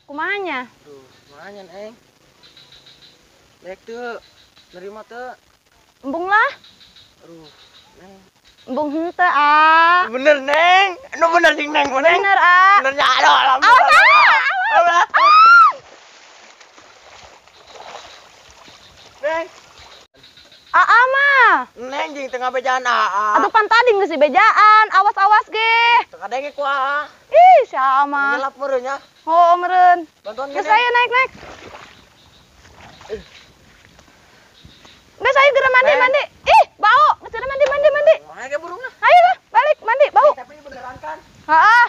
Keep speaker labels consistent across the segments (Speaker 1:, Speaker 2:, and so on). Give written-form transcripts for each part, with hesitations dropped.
Speaker 1: Kumaha nya?
Speaker 2: Duh, kumaha nya, Neng? Dek teu, nerima teu?
Speaker 1: Embung lah.
Speaker 2: Aduh, Neng.
Speaker 1: Embung henteu, ah.
Speaker 2: Bener, Neng. Nu bener jeung Neng, Neng.
Speaker 1: Bener, ah.
Speaker 2: Bener nya, aduh, alhamdulillah.
Speaker 1: Awas, ah.
Speaker 2: Neng.
Speaker 1: Aa mah.
Speaker 2: Neng jeung teu ngabejaan aa.
Speaker 1: Atuh pan tadi geus dibejaan, awas-awas ge.
Speaker 2: Teu kadenge ku aa.
Speaker 1: Ih, si aa mah.
Speaker 2: Nyelap meureun nya.
Speaker 1: Oh, meureun.
Speaker 2: Bantuan
Speaker 1: geus ayo naik-naik. Geus ayo geura mandi, mandi. Ih, bau. Geus geura mandi, mandi, mandi.
Speaker 2: Mana ge burungna?
Speaker 1: Ayo lah, balik mandi, bau.
Speaker 2: Tapi beneran kan?
Speaker 1: Heeh.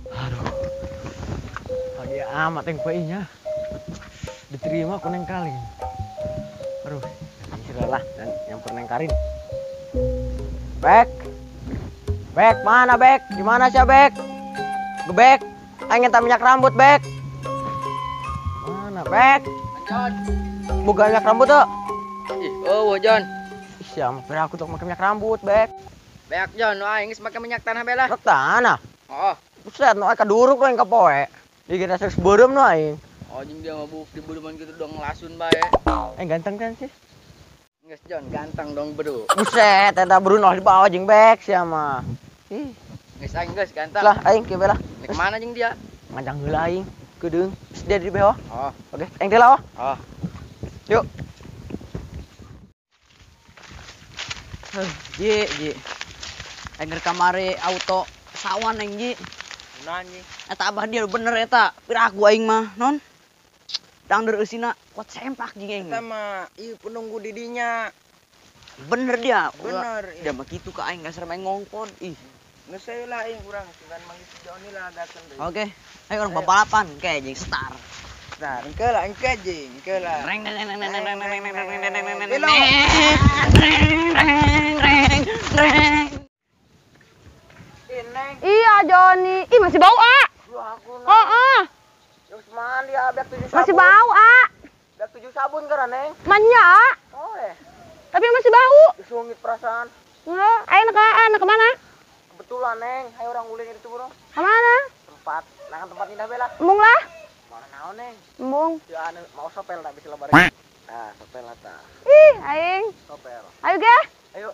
Speaker 2: Aduh, pagi amat yang nya diterima ku Neng Karin. Aduh, lah dan nyamper Neng Karin. Bek, Bek mana Bek? Di mana sih Bek? Gebek, aing minta minyak rambut Bek. Mana Bek?
Speaker 3: John.
Speaker 2: Buka minyak rambut tuh.
Speaker 3: Ih, oh John.
Speaker 2: Ih, siapa aku tuh pakai minyak rambut Bek.
Speaker 3: Beak John, nu aing geus make minyak tanah bela.
Speaker 2: Minyak tanah?
Speaker 3: Oh.
Speaker 2: Buset, nu aing kaduruk aing kapoe. Dikira seks beureum nu aing.
Speaker 3: Oh, jeung dia mabuk di beureum gitu dong ngelasun bae.
Speaker 2: Ganteng kan sih?
Speaker 3: Geus John, ganteng dong, Bro.
Speaker 2: Buset, eta Bruno di bawah jeung Bek sia mah. Ih,
Speaker 3: geus aing geus ganteng.
Speaker 2: Lah, aing kieu bae lah.
Speaker 3: Nek mana jeung dia?
Speaker 2: Ngajang heula aing. Keudeung. Geus dia di bawah.
Speaker 3: Oh.
Speaker 2: Oke, aing teh lah.
Speaker 3: Oh.
Speaker 2: Yuk.
Speaker 4: Ji, ji. Aing kamari auto sawan aing ji.
Speaker 2: Nani.
Speaker 4: Eta abah dia bener eta. Piraku aing mah, non. Dangder eusina kuat sempak jeung aing.
Speaker 2: Eta mah ieu penunggu didinya.
Speaker 4: Bener dia.
Speaker 2: Bener.
Speaker 4: Dia mah kitu ka aing dasar main ngongkon. Ih.
Speaker 2: Geus lah aing urang sugan manggih si Joni lah dateng deui.
Speaker 4: Oke. Ayo urang balapan kayak jeung star.
Speaker 2: Star, engke lah, engke jeung, engke lah.
Speaker 4: Reng reng reng reng reng reng reng reng reng reng reng reng reng.
Speaker 1: Iya Joni, ih masih bau ah. Oh,
Speaker 2: mandi ah, biak 7 sabun.
Speaker 1: Masih bau ah.
Speaker 2: Biak 7 sabun kan Neng?
Speaker 1: Manya ah.
Speaker 2: Oh eh.
Speaker 1: Tapi masih bau.
Speaker 2: Sungit perasaan.
Speaker 1: Enggak, ayo nak kemana?
Speaker 2: Kebetulan Neng, ayo orang ulin itu bro.
Speaker 1: Kemana?
Speaker 2: Tempat, nah tempat indah bela.
Speaker 1: Embung lah.
Speaker 2: Mana naon Neng?
Speaker 1: Embung.
Speaker 2: Ya anu mau sopel tak bisa lebaran. Nah, sopel lah ta.
Speaker 1: Ih, aing.
Speaker 2: Sopel.
Speaker 1: Ayo ge.
Speaker 2: Ayo.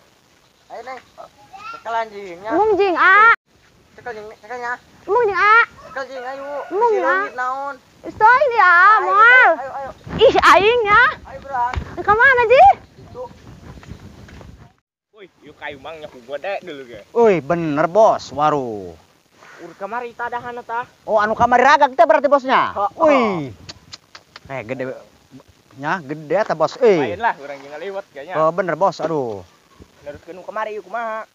Speaker 2: Ayo Neng. Cekel anjingnya.
Speaker 1: Embung jing ah.
Speaker 2: Cekel jing, cekelnya.
Speaker 1: Embung jing ah.
Speaker 2: Cekel jing ayo.
Speaker 1: Embung ya.
Speaker 2: Naon?
Speaker 1: Stoi dia, moal.
Speaker 2: Ayo, ayo.
Speaker 1: Ih, aing ya.
Speaker 2: Ayo beran.
Speaker 1: Ke mana, Ji?
Speaker 2: Itu.
Speaker 5: Woi, yuk kayu mang nyaku gede dulu ge.
Speaker 6: Woi, bener bos, waru.
Speaker 5: Ur kamari tadahan tah.
Speaker 6: Oh, anu kamari ragak teh berarti bosnya. Wih. Gede nya, gede tah bos. Eh.
Speaker 5: Lain lah urang jeung ngaliwet kayaknya.
Speaker 6: Oh, bener bos, aduh.
Speaker 5: Neruskeun nu kamari yuk kumaha?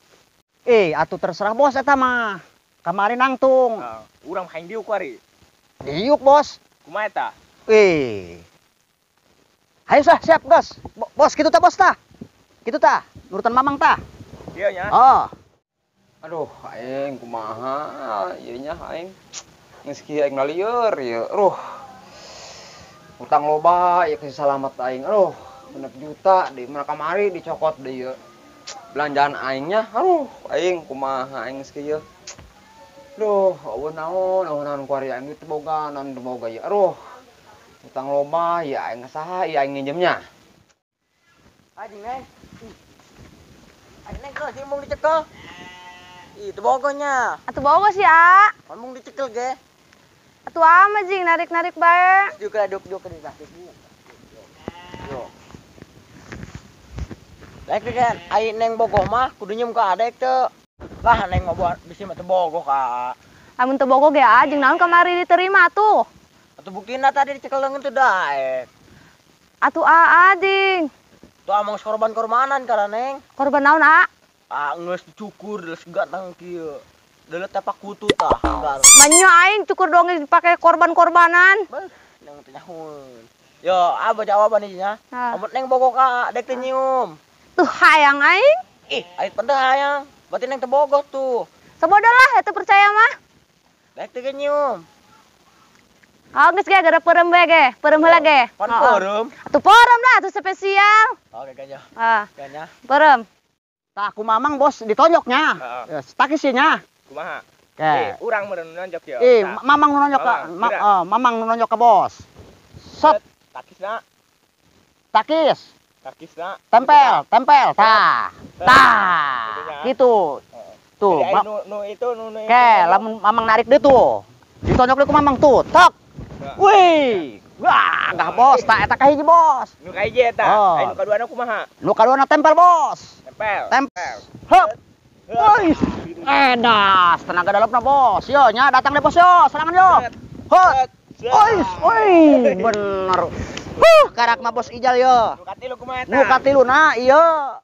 Speaker 6: Atuh terserah bos eta mah. Kamari nangtung.
Speaker 5: Urang hayang diuk kuari.
Speaker 6: Diuk bos.
Speaker 5: Kumaha eta?
Speaker 6: Ayo sah, siap gas. Bos kitu tah bos tah. Kitu tah, nurutan mamang tah.
Speaker 5: Iya nya.
Speaker 6: Oh.
Speaker 7: Aduh, aing kumaha ieu nya aing. Geus kieu aing ngalieur ieu. Aduh. Utang loba ieu kasih salamet aing. Aduh, 6 juta di mana kamari dicokot deui ieu. Belanjaan aingnya, aduh, aing kumaha aing geus kieu. Duh, eueuh naon kuari aing duit boga, naon teu boga ieu. Aduh. Utang loba ya aing saha ieu aing nginjemnya.
Speaker 2: Anjing Neng. Anjing Neng kalau mung dicekel. Ih, teu bogonya.
Speaker 1: Atuh bogo sih, ah.
Speaker 2: Mung dicekel ge.
Speaker 1: Atuh ama jing narik-narik bae.
Speaker 2: Juga duk-duk di kaki. Yo. Dek kan, ai Neng bogoh mah kudu nyium ka adek teu. Lah Neng mah bisi mah teu bogoh ka.
Speaker 1: Amun teu bogoh ge ah jeung naon kamari diterima tuh.
Speaker 2: Atuh buktina tadi dicekel leungeun teu daek.
Speaker 1: Atuh aa jing.
Speaker 2: Tuh amang korban-korbanan kana Neng.
Speaker 1: Korban naon a?
Speaker 2: Ah geus dicukur geus ganteng kieu. Deuleu tepak kutu tah.
Speaker 1: Manyo aing cukur dong dipake korban-korbanan.
Speaker 2: Beuh, Neng teh nyahoeun. Yo, apa jawaban ieu nya? Amun Neng bogoh ka dek teh nyium.
Speaker 1: Tuh hayang aing.
Speaker 2: Ih, aing pendah hayang. Berarti Neng teh bogoh tuh.
Speaker 1: Sabodoh lah, eta percaya mah.
Speaker 2: Dek teh nyium.
Speaker 1: Oh, geus ge gara peureum we ge, peureum heula ge.
Speaker 5: Pan peureum.
Speaker 1: Atuh peureum lah, atuh spesial.
Speaker 5: Oke, kayaknya.
Speaker 1: Ah.
Speaker 5: Kayaknya.
Speaker 1: Peureum.
Speaker 6: Tah ku Mamang bos ditonyoknya. Takis sih nya.
Speaker 5: Kumaha?
Speaker 6: Oke.
Speaker 5: Urang meureun nu nonjok ya.
Speaker 6: Mamang nu nonjok ka, Mamang nu nonjok ka bos. Set.
Speaker 5: Takisna.
Speaker 6: Takis.
Speaker 5: Takisna.
Speaker 6: Tempel, tempel. Tah. Tah. Gitu. Tuh.
Speaker 5: Nu itu nu itu.
Speaker 6: Oke, lamun Mamang narik deui tuh. Ditonjok deui ku Mamang tuh. Tok. Wih. Wah, enggak bos, tak eta kahiji bos.
Speaker 5: Nu kahiji eta. Aya nu kaduana kumaha?
Speaker 6: Nu kaduana tempel bos.
Speaker 5: Tempel.
Speaker 6: Tempel. Hup. Wih. Edas, tenaga dalamna bos. Yo, nya datang deh bos yo, serangan yo. Hut. Wih, wih, bener. Huh, karak mah bos Ijal yo.
Speaker 5: Nu katilu kumaha eta?
Speaker 6: Nu katilu na, iya.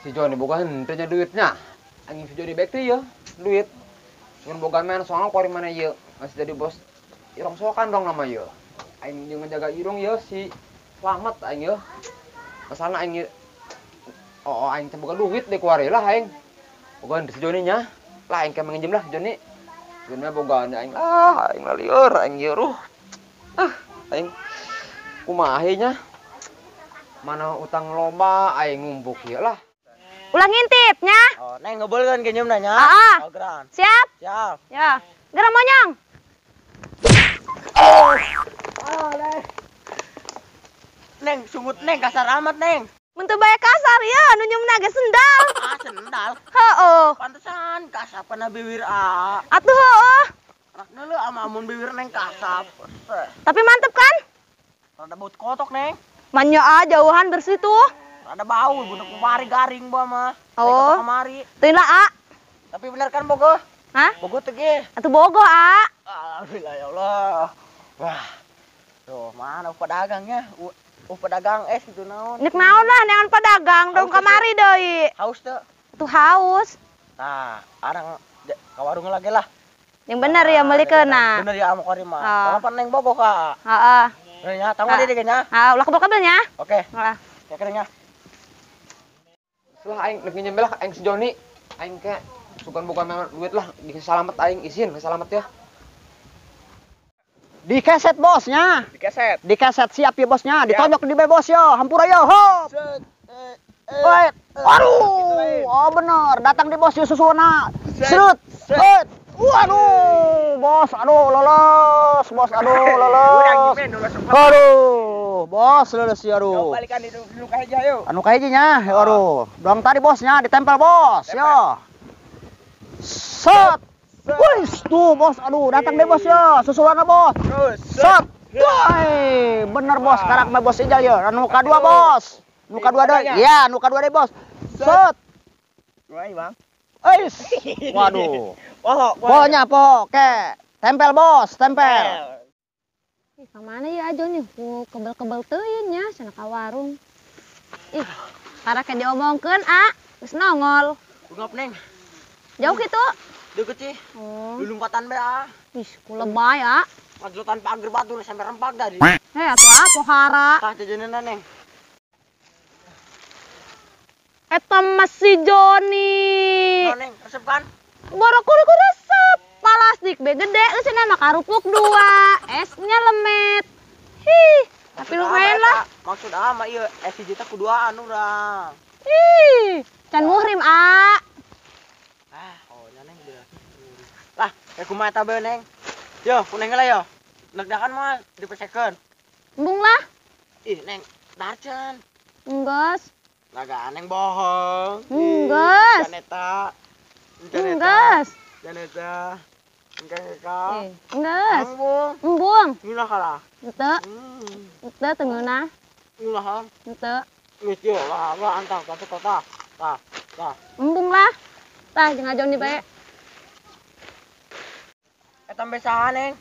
Speaker 7: Si Joni boga henteu nya duitnya. Anjing si Joni baik teh ya, duit. Cuman boga main soalnya kuari mana ieu. Masih jadi bos irong sokan dong nama ieu. Aing jeung ngejaga irung ya si Slamet aing ya. Masalahna aing oh aing teh boga duit deh kuari lah aing. Boga si Joni nya. Lah aing ke menginjem lah Joni. Joni mah boga aing lah, aing lalieur aing ieu ruh. Ah, aing kumaha nya? Mana utang loba aing ngumpuk ieu lah.
Speaker 1: Ulah ngintip nya.
Speaker 4: Oh, neng ngebolkeun ke nyeumna nya.
Speaker 1: Heeh.
Speaker 4: Oh, geran.
Speaker 1: Siap?
Speaker 4: Siap.
Speaker 1: Ya. Geura monyong.
Speaker 4: Oh. Ah, neng. Neng, sungut neng kasar amat neng.
Speaker 1: Mun teu bae kasar ya, nu nyeumna ge sendal.
Speaker 4: Ah, sendal.
Speaker 1: Heeh.
Speaker 4: Pantesan kasap kana bibir a.
Speaker 1: Atuh heeh.
Speaker 4: Rak deuleu ama amun bibir neng kasap.
Speaker 1: Tapi mantep kan?
Speaker 4: Rada bau kotok neng.
Speaker 1: Manya ah jauhan bersih tuh.
Speaker 4: Rada bau, budak kemari garing bah mah.
Speaker 1: Oh.
Speaker 4: Kemari.
Speaker 1: Teuing lah a.
Speaker 4: Tapi bener kan bogoh?
Speaker 1: Hah?
Speaker 4: Bogoh teu ge.
Speaker 1: Atuh bogoh a.
Speaker 4: Alhamdulillah ya Allah. Wah. Tuh, mana pedagangnya? Pedagang es gitu naon.
Speaker 1: Nek naon lah neangan pedagang dong kamari deui.
Speaker 4: Haus teu?
Speaker 1: Tuh haus.
Speaker 4: Nah, arang ka warung lagi lah.
Speaker 1: Yang bener ya meulikeun.
Speaker 4: Bener ya amo kari mah. Kapan neng bogoh ka?
Speaker 1: Heeh.
Speaker 4: Bener nya, tanggung deui nya.
Speaker 1: Heeh, ulah kebel-kebelnya.
Speaker 4: Oke.
Speaker 1: Ulah.
Speaker 4: Ya nya.
Speaker 7: Lah aing nek nginjem lah aing si Joni. Aing ke sugan bukan memang duit lah, disalamet aing izin, salamet ya.
Speaker 6: Dikeset bosnya.
Speaker 5: Dikeset.
Speaker 6: Dikeset siap ya bosnya. Ditonjok di bos yo, hampura yo, hop. Wait. Aduh, oh bener, datang di bos yo susuana. Serut. Wait. Waduh, bos, aduh lolos, bos, aduh lolos. Aduh, bos lolos ya aduh.
Speaker 5: Balikan di nu kahiji ayo.
Speaker 6: Anu kahiji nya, aduh. Dong tadi bosnya ditempel bos, yo. Set. Wih, tuh bos, aduh, datang deh bos ya, susulannya bos. Set, woi, bener bos, sekarang mah bos Ijal ya, nu kadua bos, nu kadua deh, iya, nu kadua deh bos. Set,
Speaker 5: bang.
Speaker 6: Eis, waduh, pokoknya oke, tempel bos, tempel.
Speaker 1: Ih, kemana ya aja nih, ku kebel-kebel teuing nya, sana ka warung. Ih, karena kayak diomongkeun, ah, geus nongol.
Speaker 4: Ungap neng.
Speaker 1: Jauh gitu.
Speaker 4: Deket sih. Oh. Lompatan be ah.
Speaker 1: Ih, ku lebay ah.
Speaker 4: Magelotan pagar batu sampai rempak tadi.
Speaker 1: Heh, atuh ah pohara.
Speaker 4: Tah jajanan neng.
Speaker 1: Eta mah si Joni.
Speaker 4: Oh, neng, resep kan?
Speaker 1: Borok kudu resep. Plastik be gede geus mah karupuk dua, esnya lemet. Hih, tapi lumayan lah.
Speaker 4: Maksud ah mah ieu es hiji teh kuduaan urang.
Speaker 1: Ih, can muhrim ah.
Speaker 4: Ah, oh neng lah, kayak kumaha eta bae neng. Yo, ku neng lah yo. Negdakan mah dipesekeun.
Speaker 1: Embung lah.
Speaker 4: Ih, neng, darcen.
Speaker 1: Enggeus.
Speaker 4: Laga neng bohong.
Speaker 1: Enggeus.
Speaker 4: Janeta.
Speaker 1: Enggeus.
Speaker 4: Janeta. Enggeus.
Speaker 1: Enggeus.
Speaker 4: Embung.
Speaker 1: Embung.
Speaker 4: Ngeunah kalah.
Speaker 1: Henteu. Henteu teu ngeunah.
Speaker 4: Ngeunah.
Speaker 1: Henteu.
Speaker 4: Geus yo lah, lah antang ka kota. Tah, tah.
Speaker 1: Embung lah. Tah jeung ajon di bae.
Speaker 4: Eta mbe saha neng?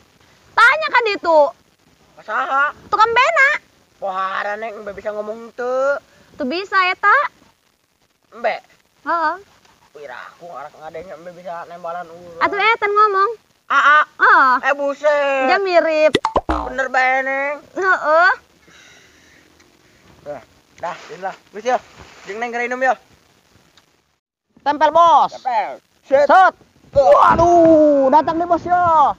Speaker 1: Tanya ka ditu.
Speaker 4: Ka saha?
Speaker 1: Tukang bena.
Speaker 4: Pohara neng embe bisa ngomong teu.
Speaker 1: Teu bisa eta.
Speaker 4: Embe.
Speaker 1: Heeh.
Speaker 4: Wira aku ngarak ngadeng embe bisa nembalan urang.
Speaker 1: Atuh eta ngomong.
Speaker 4: Aa.
Speaker 1: Heeh.
Speaker 4: Eh buset.
Speaker 1: Dia mirip.
Speaker 4: Bener bae neng.
Speaker 1: Heeh.
Speaker 4: Dah, dah, lah. Geus yo. Jeung neng geura inum yo.
Speaker 6: Tempel bos.
Speaker 5: Tempel.
Speaker 6: Set. Waduh, datang deh bos yo.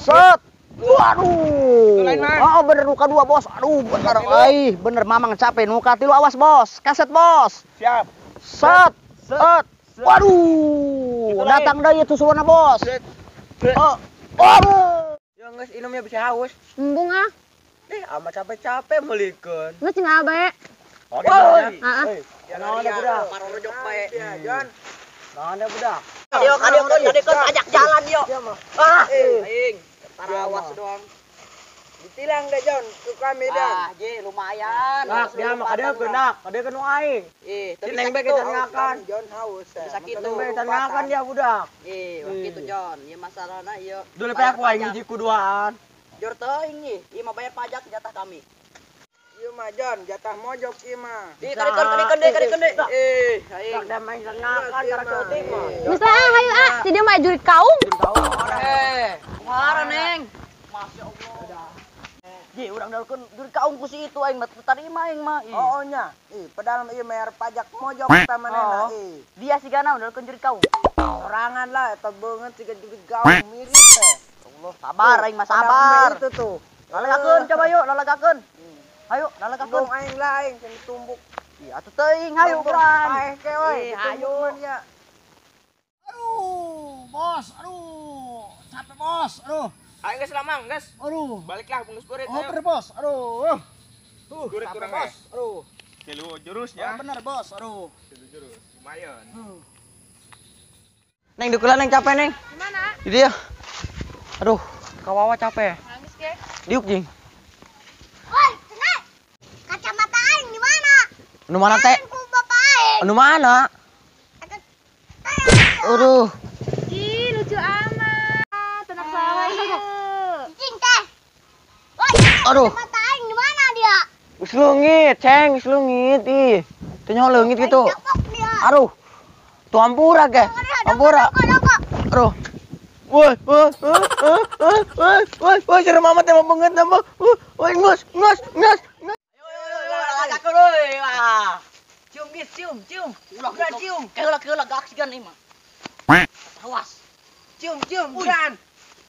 Speaker 6: Set. Waduh. Oh bener nu kadua bos. Aduh bener euy, bener mamang capek nu katilu awas bos. Kaset bos.
Speaker 5: Siap.
Speaker 6: Set. Set. Waduh, datang deui susulna bos. Oh. Waduh.
Speaker 4: Yo geus inumnya bisa haus.
Speaker 1: Embung ah.
Speaker 4: Amat capek-capek meulikeun.
Speaker 1: Geus cenah bae.
Speaker 4: Oke, heeh. Naon da budak?
Speaker 6: Parorojok bae.
Speaker 4: Jon. Naon da budak?
Speaker 6: Ayo, kadiekeun ajak jalan yo. Ah, aing tarawas doang.
Speaker 5: Ditilang deh Jon, ke kami dah.
Speaker 6: Ah, je lumayan.
Speaker 4: Nak, dia mah kadiekeun nak, kadiekeun nu aing.
Speaker 6: Ih,
Speaker 4: si Neng bae can ngakan.
Speaker 5: Jon haus.
Speaker 6: Bisa kitu.
Speaker 4: Neng bae can ngakan dia budak.
Speaker 6: Ih, kitu Jon. Ieu masalahna ieu.
Speaker 4: Dulu pe aku aing hiji kuduaan.
Speaker 6: Jor teuing ih, ieu mah bayar pajak jatah kami.
Speaker 5: Ieu mah Jon, jatah mojok ieu mah.
Speaker 6: Ih, kadiekeun deui. Ih, aing.
Speaker 4: Da main ngakan karena ceuting mah.
Speaker 1: Geus lah hayu ah, si dia mah jurit kaung.
Speaker 6: Eh, kumaha Neng? Masya Allah. Ji, urang daulkeun jurit kaung ku si itu aing mah teu tarima aing mah.
Speaker 5: Oh nya. Ih, padahal ieu bayar pajak mojok eta manehna ih.
Speaker 6: Dia sigana daulkeun jurit kaung.
Speaker 5: Sorangan lah eta beungeut siga jurit kaung mirip teh.
Speaker 6: Allah, sabar aing mah sabar.
Speaker 5: Itu tuh.
Speaker 6: Lalagakeun coba yuk, lalagakeun. Ayo, lalagakeun.
Speaker 5: Aing lah aing can ditumbuk.
Speaker 6: Ih, atuh teuing hayu urang.
Speaker 5: Paeh ke we,
Speaker 6: hayu.
Speaker 8: Aduh, bos, aduh. Capek bos, aduh.
Speaker 5: Ayo geus lamang, geus.
Speaker 8: Aduh.
Speaker 5: Baliklah bungkus kurit.
Speaker 8: Oh, bener bos. Aduh.
Speaker 5: Kurit
Speaker 8: capek
Speaker 5: kurang
Speaker 8: bos. Aduh.
Speaker 5: Tilu jurusnya.
Speaker 8: Oh, bener bos, aduh.
Speaker 5: Tilu jurus. Lumayan.
Speaker 4: Neng dukula Neng capek Neng.
Speaker 1: Gimana?
Speaker 4: Di dia. Aduh, kawawa capek.
Speaker 1: Nangis ke?
Speaker 4: Diuk jing.
Speaker 9: Woi, tenang. Kacamata aing di mana?
Speaker 4: Nu mana teh?
Speaker 9: Ku bapak aing.
Speaker 4: Nu mana? Aduh.
Speaker 1: Ih, lucu amat. Tenang salah ieu.
Speaker 9: Cicing teh. Woi,
Speaker 4: aduh.
Speaker 9: Kacamata aing di mana dia?
Speaker 4: Geus leungit, ceng, geus leungit ih. Teu nyaho leungit gitu. Aduh. Tuh hampura ge. Hampura. Aduh. Woi, woi, woi, woi, woi, woi, woi, serem amat emang banget nama. Woi, ngus, ngus, ngus.
Speaker 6: Ayo, lalagakeun euy. Wah. Cium geus, cium, cium. Ulah geura cium. Keheula-keheula gak sigan ieu mah. Awas.
Speaker 5: Cium, cium, geran.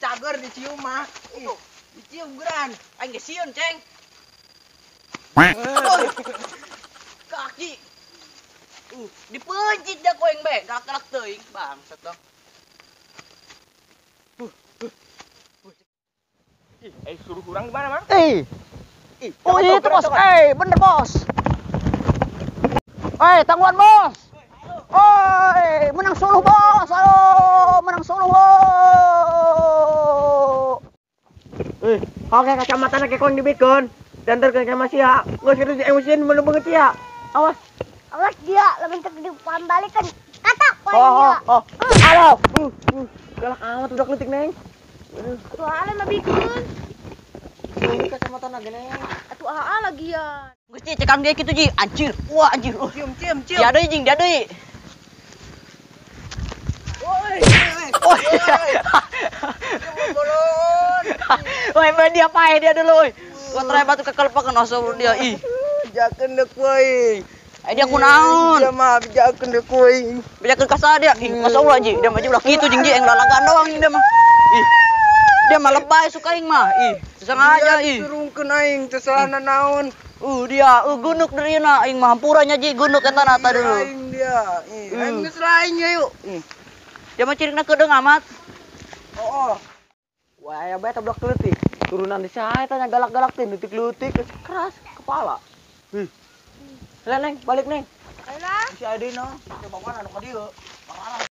Speaker 5: Cager dicium mah. Ih, dicium geran.
Speaker 6: Aing geus sieun, Ceng. Kaki. Dipencit dah ku aing bae, galak-galak teuing, bangsat dong.
Speaker 5: Suruh kurang di mana, Mang?
Speaker 6: Oh, itu bos. Bener bos. Tangguhan bos. Oi, menang suluh bos. Ayo, menang suluh.
Speaker 4: Oke, kacamata kayak kong dibikeun. Dan terkena masih ya. Geus kitu emosian bener banget ya. Awas.
Speaker 9: Awas dia, lamun teu dipan balikeun. Katak poe
Speaker 4: dia. Oh, aduh. Galak amat udah kletik, Neng.
Speaker 1: Atuh aa mah bikeun.
Speaker 4: Ini kacamata na gini.
Speaker 1: Atuh aa lagi ya.
Speaker 6: Geus Ji, cekam dia kitu Ji. Anjir. Wah, anjir.
Speaker 5: Cium, cium, cium.
Speaker 6: Dia deui jing, dia deui.
Speaker 5: Woi,
Speaker 6: woi. Woi, main dia pae dia dulu, woi. Gua try batu kekelepakan asa dia ih.
Speaker 5: Bejakeun deuk woi.
Speaker 6: Eh dia kunaon?
Speaker 5: Dia mah bejakeun deuk woi.
Speaker 6: Bejakeun ka saha dia? Ih, masyaallah Ji, dia mah ulah kitu jeung Ji, aing lalagaan doang dia mah. Ih. Dia mah lebay suka aing mah. Ih, sengaja ih.
Speaker 5: Turunkeun aing teu salah naon.
Speaker 6: Dia gunuk derina aing mah hampuranya Ji, gunuk eta na dulu.
Speaker 5: Aing dia. Ih, aing geus lain ya yuk.
Speaker 6: Dia mah cirikna kedeung amat.
Speaker 5: Oh.
Speaker 4: Wah, ya bae tablak leutik. Turunan di saha eta nya galak-galak teh leutik-leutik keras kepala. Ih. Lah Neng, balik Neng.
Speaker 1: Ayolah.
Speaker 4: Si Adina, coba mana anu ka dieu. Parah.